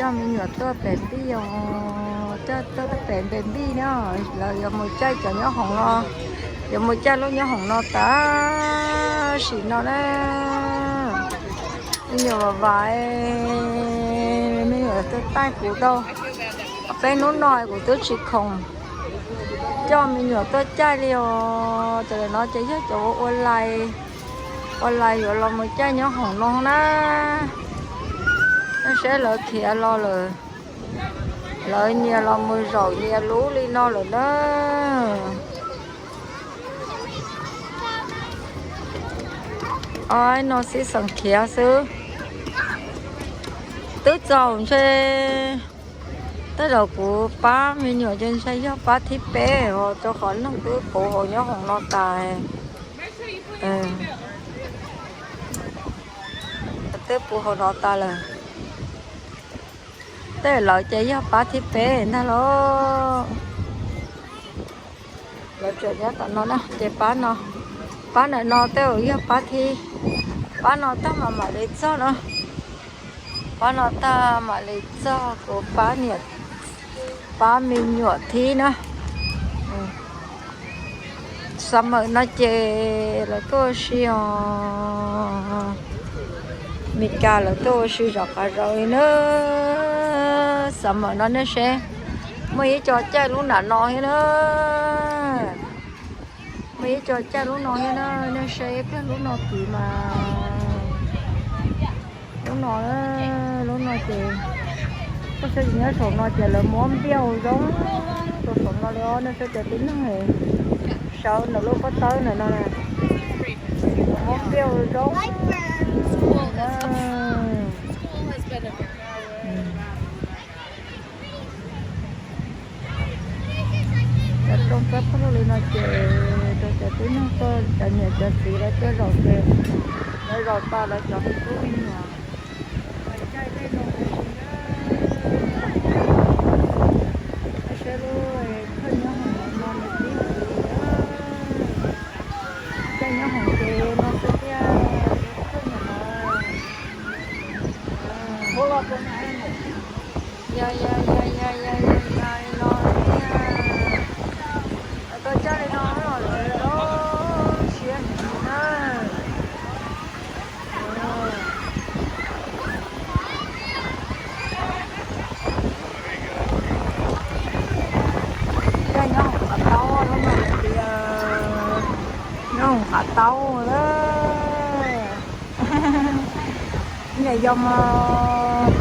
Me nyuam tuaj pem npij os, coj tuaj pem npej npij na, lawv yuav mus caij cov nyob hoom no, yuav mus caij lub nyob hoom no tam sim no na. Me nyuam vam vam, me nyuam tuaj taij kuv tau peb hnub no kuv twb tsis khoom coj me nyuam tuaj caij li os. Cov no ces yog cov ua lais, ua lais yuav los mus caij nyob hoom no na. Nej saib lawv khiav los lawm, lawv nyias los mus zaum nyias lub li no lawm na. Ob no xib xeem khiav xwb. Twb txaus ntshe, tej zaum kuv pab me nyuam ces ntshe yog pab thib peb os, rau qhov neeg twb puv hauv nyob hoom no tas. Twb puv hauv no tas lawm. Tej lawv ces yog pab thib peb ntag lauj. Lawv tseem nyob tom no na, ces pab no, pab ntawm no tej zaum yog pab thib, pab no tag mam mam li txog na. Pab no tag mam li txog kuv pab niam, pab me nyuam thib na. Summer no ces lawv tuaj ua si os. Meskas lawv tuaj ua si zov qav zov li na. Summer no nej seb, muaj ib co caij lub nram no thiab na. Muaj ib co caij lub no thiab na, nej seb ib pliag lub no kwv mas. Lub no, lub no ces, koj saib tsis nyob saum no ces lawv muab npiaj zoo rau saum no li os, nej saib cov tib neeg sawv ntawm lub pob tawb ntawm no na, muab npiaj zoo na. Cov rooj txawb phooj ywg li no ces rau cov tib neeg tuaj, cov niam cov txiv lawv tuaj zaum ces lawv zaum tau lawv cov me tub me nyuam. Caij tej no ua si na, saib lub thawj nyob hoom no nws tib si. Caij nyob hoom ces no xwb thiab, thawj nyob no. Yog, yog, yog, yog, yog, yog li no thiab. Lawv tuaj caij li no los lawv zoo siab heev na. Caij nyob hoom qav taub lub no tias, nyob hoom qav taub na. Niam yau mas,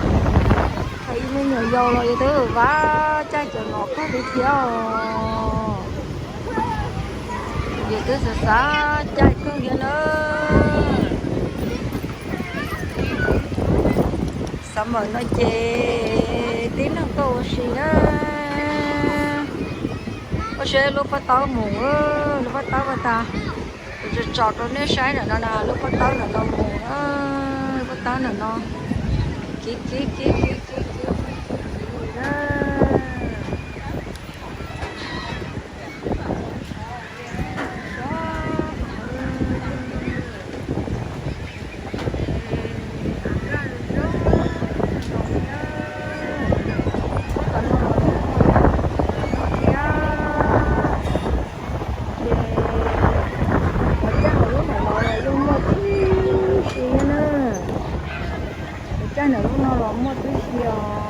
thaum ib me nyuam yaus los yus twb vam caij cov no kawg li thiab os. Yus twb xav xav caij kawg thiab na. Summer no ces tib neeg tuaj ua si na. Ua si lub pob tawb mus, lub pob tawb pas tas. Kuv tso tso rau nej saib ntawm no na, lub pob tawb ntawm no mus, lub pob tawb ntawm no. Kiv kiv kiv kiv kiv kiv kiv kiv na. Ces lawv caij hauv lub no los yeej muaj tib si na. Lawv caij ntawm lub no los muaj tib si os.